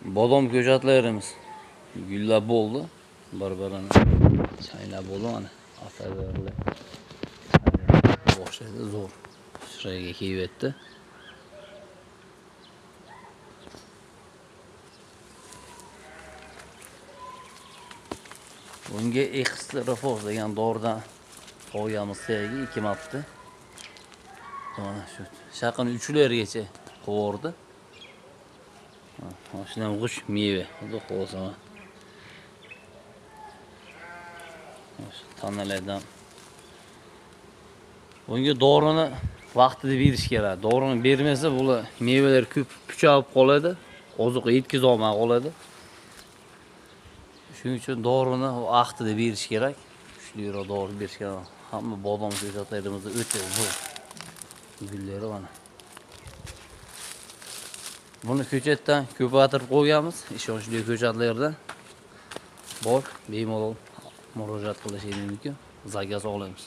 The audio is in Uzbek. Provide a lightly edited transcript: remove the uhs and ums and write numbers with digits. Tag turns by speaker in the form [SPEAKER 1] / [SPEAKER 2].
[SPEAKER 1] Bodom ko'chatlarimiz gullab bo'ldi. Bir-birini chaynab bo'ldi mana. Asallar o'xshaydi, zo'r. Chiroyga kelyapti. Bunga Extra Force degan doridan qo'yamiz tagiga 2 marta. Mana shu shaqini 3largacha qo'yardi. Mana shundan g'ush meva, xudo xohlasa. Mana shu tanalardan bunga dorini vaqtida berish kerak. Dorini bermasa bular mevalar ko'p puchab qoladi, oziq yetkaza olmay qoladi. Shuning uchun dorini vaqtida berish kerak. Kuchliroq dori berish kerak. Hamma bodom ko'chatlarimizda o'ta zo'r gullari mana. Buni ko'chatdan ko'paytirib qo'yganmiz. Ishonchli ko'chatlardan bor, bemalol murojaat qilishingiz mumkin. Zakaz olamiz.